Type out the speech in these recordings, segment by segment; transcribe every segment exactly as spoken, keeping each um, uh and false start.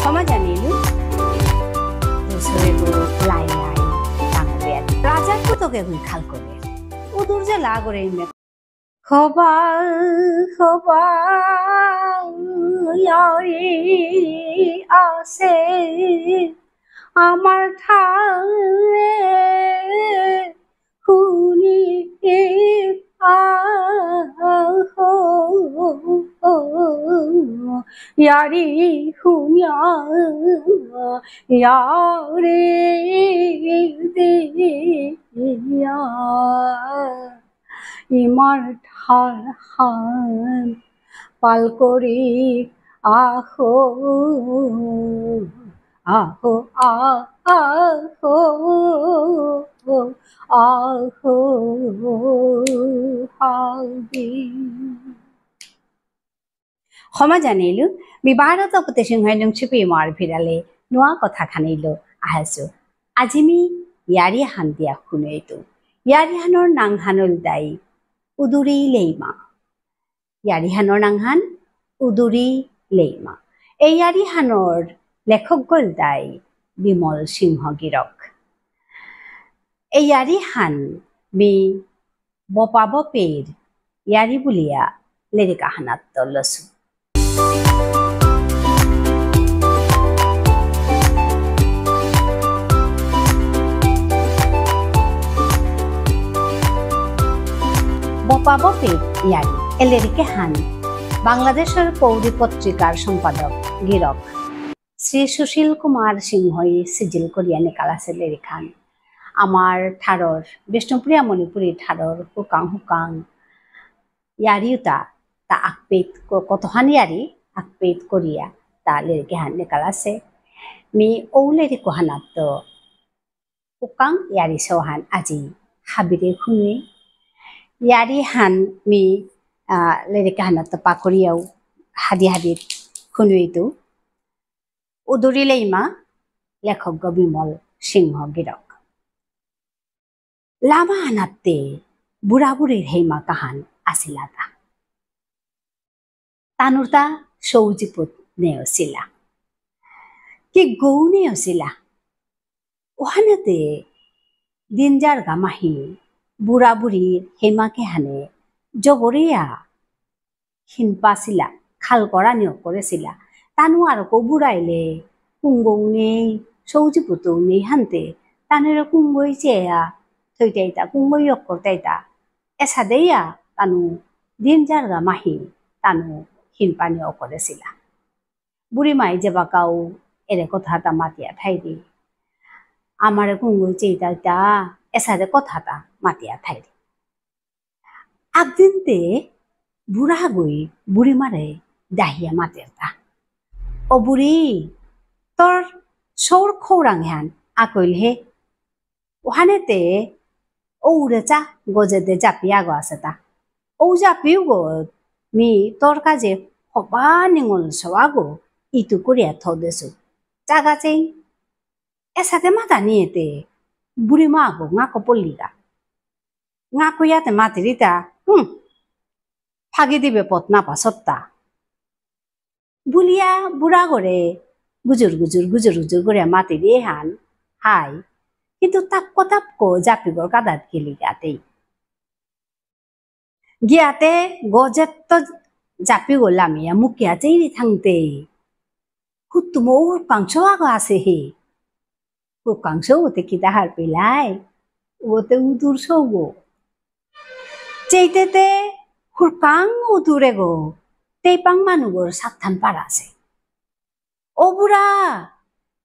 ক্ষমা জানিলু, দুসরে গো লাই লাই ডাঙরিয়া। রাজার পুতকে গুই খাল করে। উদুর যে লাগরে ইমে। খবা, খবা, ইয়ারি আসে আমার ঠারে হুনি আহো, ইয়ারি হুনিয়া, ইয়ারি দিয়া, ইমার ঠারহান পাল করি আহো। আহো, আ-, আহো, আহো, হাবি। ক্ষমা জানিলু, মি ভারত তপতি সিংহ নুংশিপি ইমার ভিড়ালে নুয়া কথা খানিলো আহেসু। আজি মি ইয়ারি হান দিয়া হুনেইতু। ইয়ারি হানর নাঙহান ইলতাই উদুরি লেইমা। ইয়ারিহানর নাঙহান উদুরি লেইমা। এই ইয়ারিহানর লেখক ইলতাই বিমল সিংহ গিরক। এই ইয়ারিহান মি বপা বপেইর ইয়ারি বুলিয়া লেরিক আহানাত্ত লসু। বপা বপেইর ইয়ারি, এ লেরিক এহান বাংলাদেশর পৌরি পত্রিকার সম্পাদক গিরক শ্রী সুশীল কুমার সিংহই সিজিল করিয়া নিকালাসে লেরিকহান। আমার ঠারর, বিষ্ণুপ্রিয়া মণিপুরী ঠারর হুকাং হুকাং ইয়ারিউতা তা আকপেইত ক-, কতহান ইয়ারি আকপেইত করিয়া তা লেরিক এহান নিকালাসে। মি ঔ লেরিক এহানাত্ত হুকাং ইয়ারি সৌহান আজি হাবিরে হুনুই। ইয়ারিহান মি, আ, লেরিক এহানাত্ত পাকরিয়াও হাদি হাদি হুনুইতু। উদুরি লেইমা, লেখক বিমল সিংহ গিরক। লামা আনাত্তে বুড়া বুড়ির হেইমা কাহান আসিলাতা। তানুরতা সৌজিপুত নেওসিলা। কি গৌ নেওসিলা। ওহানেতে দিন যারগা মাহি বুড়া বুড়ির হেইমা কেহানে জবরিয়া হিনপাসিলা, খাল করা নিয়োগ করেসিলা। তানু আরকো বুড়াইলে কুঙ্গৌ নেই, সৌজিপুতৌ নেই হানতে, তানুরে কুঙ্গই চেয়া থইতাইতা, কুঙ্গই ইয়ক করতাইতা। এসাদেইয়া তানু দিন যারগা মাহি তানু হিনপা নিয়োগ করেসিলা। বুড়িমাই যেবাকাউ এরে কথাতা মাতিয়া থাইরি। আমারে কুঙ্গই চেইতাইতা, এসাদে কথাতা মাতিয়া থাইরি। আকদিনতে বুড়াগই বুড়িমারে ডাহিয়া মাতেরতা। "ও বুড়ি, তোর সৌর খৌরাং হান আকইল হে?" ওহানেতে ঔরে চা গজেদে জাপি আগো আসেতা। "ঔ জাপিউ গো, মি তোর কাজে হবা নিঙল সৌ আগো ইতু করিয়া থদেসু। চাগা চেই।" এসাদে মাতা নিয়েতে বুড়িমা আগো ঙাকো পল্লিগা। ঙাকো ইয়াতে মাতিরিতা, হুম, ফাগি দিবে পথ না পাসত্তা। বুলিয়া বুড়াগরে গুজুর গুজুর, গুজুর গুজুর করে মাতিরি হান, হাই। কিন্তু তাপকো তাপকো জাপিগর কাদাত গেলিগাতেই। গিয়াতে গজেত্ত জাপিগ লামিয়া মুকিয়া চেইরি থাংতে। হুত্তুম হুরকাং সৌ আগো আসে হে। হুরকাং সৌতে কিতা হারপিলাই? ওতে উদুর সৌগ। চেইতেতে হুরকাং উদুরেগ। তেইপাং মানুগর সাতহান পারাসে। "ও বুড়া,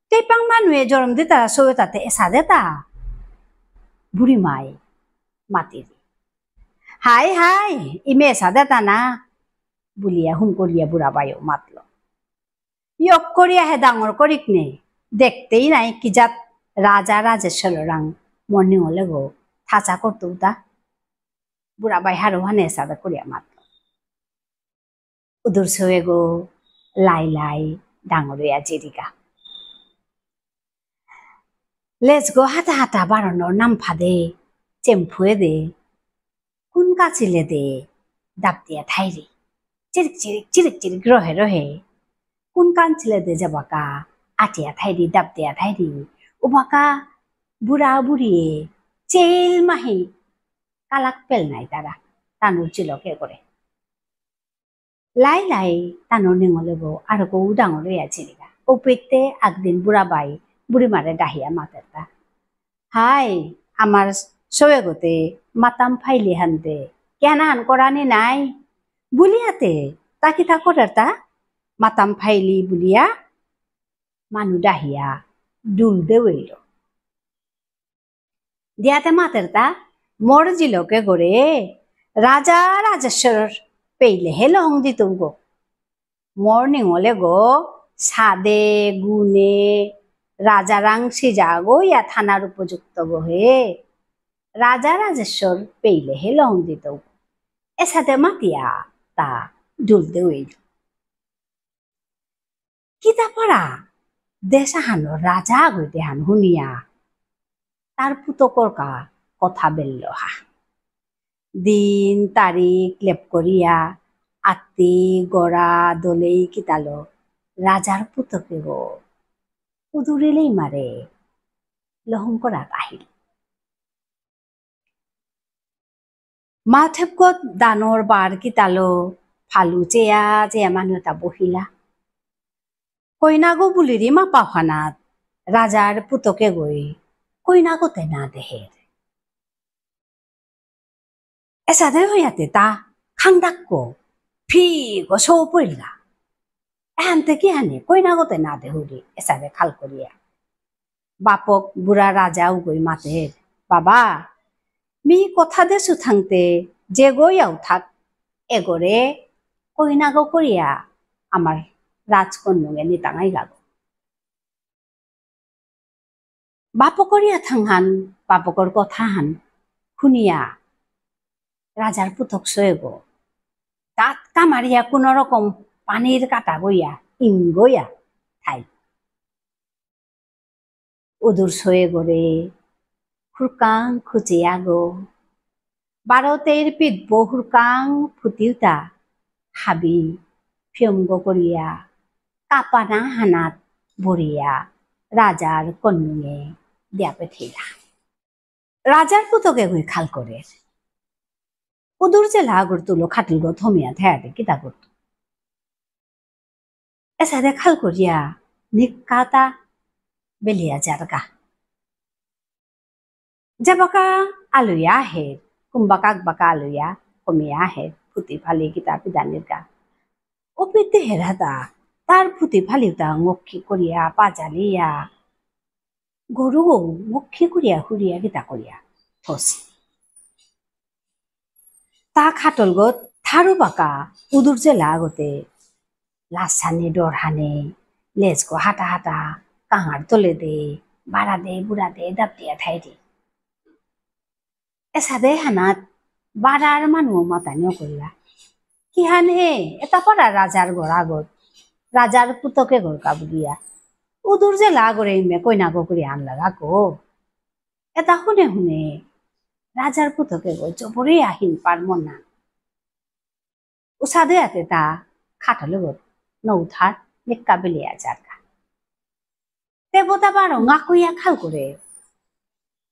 তেইপাং মানুয়ে জরম দিতারা সৌয়ে তাতে এসাদেতা?" বুড়িমাই মাতিরি। "হাই হাই, ইমে এসাদেতা না," বুলিয়া হুম করিয়া বুড়াবাইও মাতল। "ইয়ক করিয়া হে ডাঙর করিক নে, দেখতেই নাই কি জাত রাজা রাজেশ্বর রাং মর্নিং হলে গো থাচা করতো উতা।" বুড়াবাই হারো হানে এসাদে করিয়া মাতল। উদুর সৌয়েগো লাই লাই ডাঙরিয়া জিরিগা। লেজগো হাতা হাতা বারনর নামফাদে, চেমফুয়েদে, কুন কাচিলেদে দাব দিয়া থাইরি। চিরিক চিরিক, চিরিক চিরিক, রহে রহে। কুন কাঞ্চিলেদে যাবাকা, আটিয়া থাইরি, দাবদিয়া থাইরি। উবাকা বুড়া বুড়িয়ে চেইল মাহি কালাক পেল নাই তারা, তানুর জিলকে করে। লাই লাই তানুর নিঙলেগো আরকো ডাঙর হইয়া চিরিগা। ওপেতে একদিন বুড়া বাই বুড়ি মারে ডাহিয়া মাতেরতা। হাই, আমার সৌগতে মাতাম ফাইলি হানতে, কেন হান করানি নাই? বুলিয়াতে, তা কিতা করেরতা? মাতাম ফাইলি বুলিয়া মানু ডাহিয়া ডুল দেওইল। দিয়াতে মাতেরতা, মোর জিলকে গরে রাজা রাজেশ্বর পেইলে হে লহং দিতৌ গো। মোর নিঙলে গো, সাদে গুণে রাজারাং সিজা গো ইয়া থানার উপযুক্ত গো হে। রাজা রাজেশ্বর পেইলে হে লহং দিতৌ গো। এসাদে মাতিয়া তা ডুল দেওইল। কিতা পারা দেশ আহানর রাজা গইতে হান হুনিয়া তার পুতকর কা কথা বেলল হা। দিন তারিখ লেপ করিয়া আত্তি গড়া দলেই কিতালো রাজার পুতকে গো উদুরিলেই মারে লহং করাত আহিল। মাথেপকত দানর বার কিতালো ফালু চেয়া চেয়া মানু এতা বহিলা। কইনাগো বুলিরি মা পাহানাত রাজার পুতকে গই কইনাগোতে না দেহের। এসাদে হইয়াতে তা খাংদাক্কো ফিগো সৌ পড়িলা। এহানতে কি হানি কইনাগোতে না দেহুরি এসাদে খাল করিয়া। বাপক বুড়া রাজা উগই মাতের, বাবা, মি কথা দেসু থাংতে যে গইয়াও থাক, এগরে কইনাগো করিয়া আমার রাজকন্যুঙে নিতাঙাই গাগো। বাপকরিয়া থাংহান, বাপকর কথাহান হুনিয়া রাজার পুতক সয়েগো দাঁত কামারিয়া কোনো রকম পানির কাটা গইয়া ইঙ্গইয়া থাই। উদুর সয়েগরে হুরকাং খুচিয়াগো। বারো তেইর পিদবো হুরকাং ফুতিউতা হাবি ফিয়মগো করিয়া কাপানা হানাত বরিয়া রাজার কন্যুঙে দিয়া পেঠেইলা। রাজার পুতকে গই খাল করের। উদুর জেলা আগর তুলো খাটুলগো থমিয়া থায়াতে কিতা করতু। এসাদে খাল করিয়া নিকাতা বেলিয়া যারগা। যাবাকা আলুয়া আহের, কুম্বাকা আকবাকা আলুয়া কমিয়া আহের, ফুতি ফালি কিতা পিদানিরগা। ওপিতে হেরাদা, তার ফুতি ফালিউতা ঙক্ষি করিয়া, পাজালিয়া, গরুগো ঙক্ষি করিয়া, হুরিয়া কিতা করিয়া, থসি। তা খাটলগো থারু বাকা উদুর জেলা আগতে লাসানি ডরহানি লেজগো হাটা হাটা কাঙার তলে দে বাড়া দে বুড়া দে দাপ দিয়া থাইরি। এসাদে হানাত বাড়ার মানু মাতানি অকরলা। কিহান হে, এতা পারা রাজার ঘর আগত, রাজার পুতকে ঘর কাবুলিয়া। উদুর জেলা আগরে ইমে কইনা গো করি আনলা রাখো। এতা হুনে হুনে রাজার পুতকে গো জবরে আহিন পার মনা। উসাদে আতে তা খাটলে গো নৌথার নিক্কা বেলিয়া যারগা। দেবতা বারো ঙাকুইয়া খাল করে।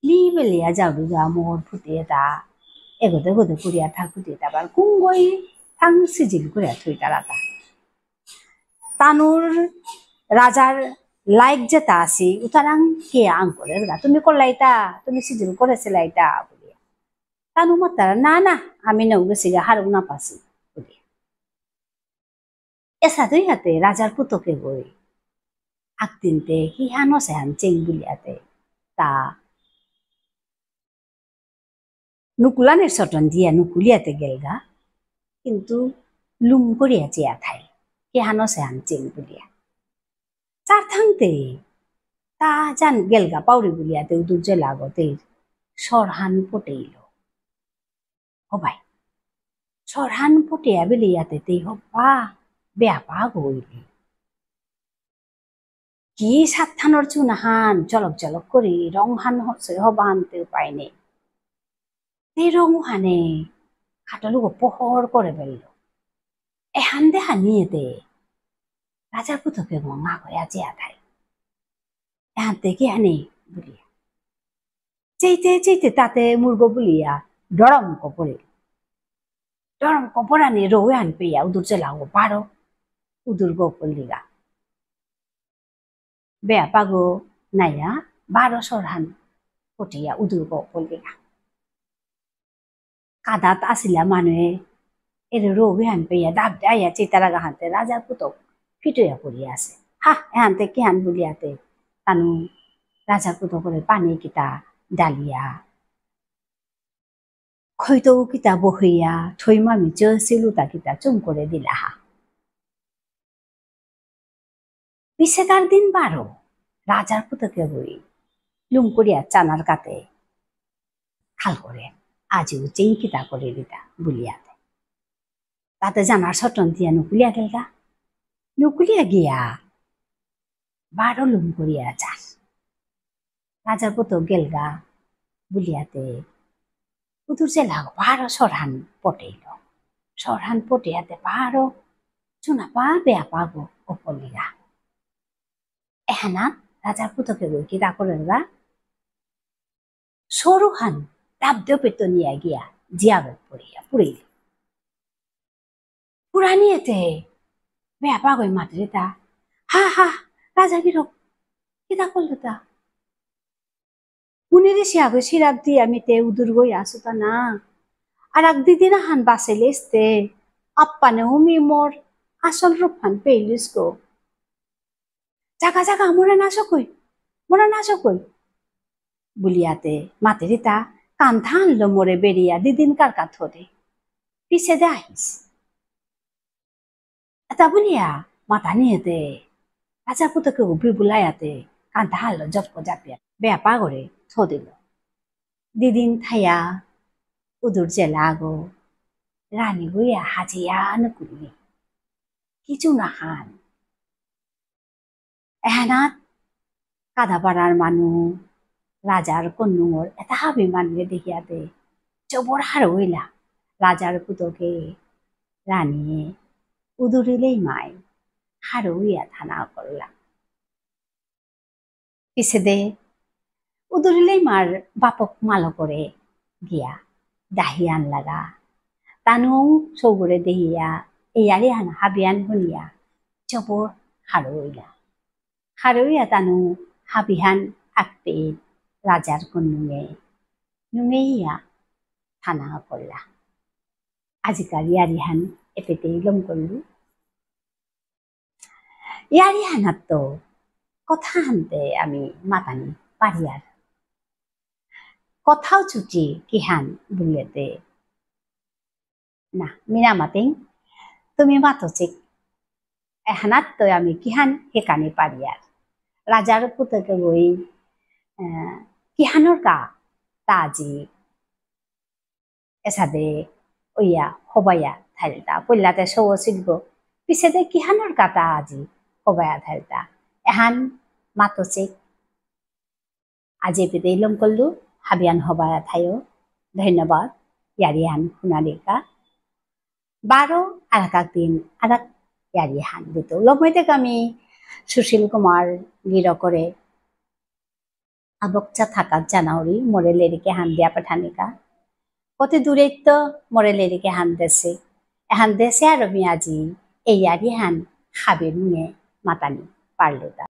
লি বেলিয়া যাও দুগা মোর ফুটিয়ে তা। এগোদে গদে করিয়া থার ফুটিয়ে তা বার কুঙ্গই থাং সিজিল করিয়া থুই তারা তা। তানুর রাজার লাইক যেতা আসি, উতারাং কে আং করে গা। তুমি করলাইতা, তুমি সিজিল করেছিলাইতা বুলিয়া। তানু মাতারা, না, না, আমি নৌ গেছিগা, হারুক না পাসি, বুলিয়া। এসাদে ইয়াতে রাজার পুতকে গই। আকদিনতে হিহানো সেহান চেং বুলিয়াতে। তা নুকুলানের সটন দিয়া নুকুলিয়াতে গেলগা, কিন্তু লুম করিয়া চেয়া থাই, হিহানো সেহান চেং বুলিয়া। চার থাংতে, তা জান গেলগা পাউরি বুলিয়াতে উদুর জেলা আগতে সরহান পটেইল। ও ভাই, সরহান পটেয়া বেলিয়াতে তেই হবা বেয়াপা গইলি। কি সাতহানর চুনাহান চলক চলক করি রংহান হসে হবান তে উপায় নেই। তে রং হানে খাটলুগো পহর করে বেলল। এহান দে হানিয়ে দে। রাজার পুতকে গো ঙাকয়া চেয়া থাই। এহানতে কিহানি বুলিয়া। চেইতে চেইতে তাতে মুরগ বুলিয়া ডরম কপরে। ডরম কপরানি রৌ এহান পেয়া উদুর চেলাগো বারো উদুরগো পল্লিগা। বেয়াপাগো নাইয়া বারো সরহান পটিয়া উদুরগো পল্লিগা। কাদাত আসিলা মানুয়ে এরে রৌ এহান পেয়া দাব দাইয়া চেইতারাগা হানতে রাজার পুতক ফিটয়া পড়িয়া আসে। হা, এহানতে কিহান বুলিয়াতে তানু রাজার পুতকরে পানি কিতা ডালিয়া খৈতৌ কিতা বহিয়া থৈমা মিচো সিলুতা কিতা চুম করে দিলা হা। পিছেকার দিন বারো রাজার পুতকে বই লুম করিয়া চানার কাতে খাল করে আজিও চেইন কিতা করে দিতা বুলিয়াতে। তাতে জানার সটন দিয়া নুকুলিয়া গেলগা। নুকুলিয়া গিয়া বারো লুম করিয়া চার। রাজার পুতক গেলগা বুলিয়াতে উদুর চেলাগো বারো সরহান পটেইল। সরহান পটেয়াতে বারো চুনাপা বেয়াপাগো ওপলিগা। এহানাত রাজার পুতকে গই কিতা করেলগা? সরুহান দাব দপে তো নিয়া গিয়া জিয়াগো পড়িয়া পুড়িল। পুরানিয়েতে বেয়াপাগই মাতরিতা, হা হা, রাজা গিরক, কিতা করলতা? মুনিরে সিয়াগো সিরাপ দিয়া মিতে উদুরগই আসুতা না। আর এক দিদিন আহান বাসেলেস্তে, আপ্পানে উমি মোর আসল রূপহান পেইলিস গো। জাগা জাগা, মোরা না সকই, মোরা না সকই। বুলিয়াতে মাতেরিতা কান্থান লো মোরে বেরিয়া দিদিন কারকা থদে। পিছেদে আহিস। এতা বুলিয়া মাতানিয়েতে রাজা পুতকে উবি বুলায়াতে কান্থান লো জপক জাপিয়া বেয়াপাগরে থদিল। দিদিন থায়া উদুর জেলাগো রানী গুইয়া হাজিয়া নুকুলি। কিছু না হান। এহানাত কাদাপাড়ার মানু, রাজার কন্নুঙর এতা হাবি মানুয়ে দেখিয়াতে জবর হারৌ ইলা। রাজার পুতকে রানীয়ে উদুরিলেই মাই হারৌ ইয়া থানা করলা। পিছেদে উদুরিলেই মার বাপক মালকরে গিয়া দাহি আনলাগা। তানু সৌগরে দেহিয়া এই ইয়ারিহান হাবিহান হুনিয়া জবর হারৌ ইলা। হারৌ ইয়া তানু হাবিহান আকপে রাজার কন্নুঙে নুঙেইয়া থানা করলা। আজিকার ইয়ারিহান এপেতেই লম করলু। ইয়ারিহানাত্ত কথাহানতে আমি মাতানি পারিয়ার। কথাও চুটি কিহান বুললেতে। না, মিনা মাতিং, তুমি মাতো চিক। এহানাত্ত আমি কিহান হেকানি পারিয়ার। রাজার পুতকে গই, আহ, কিহানর কা তাজি এসাদে ওইয়া হবাইয়া থাইলতা। পইলাতে সৌ শিল্প, পিছেদে কিহানর কাতা আজি হবাইয়া থাইলতা। এহান মাতসিক। আজি এপেতেই লম করলু, হাবিয়ান হবাইয়া থাইও। ধন্যবাদ, ইয়ারিহান হুনালিকা। বারো আরাক দিন আরাক ইয়ারিহান দিত। লমইতে আমি সুশীল কুমার গিরকরে আবকচা থাকাত জানাউরি মোরে লেরিক এহান দিয়া পাঠানিকা। কতি দূরেত্ত মোরে লেরিক এহান দেসে। এহান দেসে আর মি আজি এই ইয়ারিহান হাবির মুঙে মাতানি পারলুতা।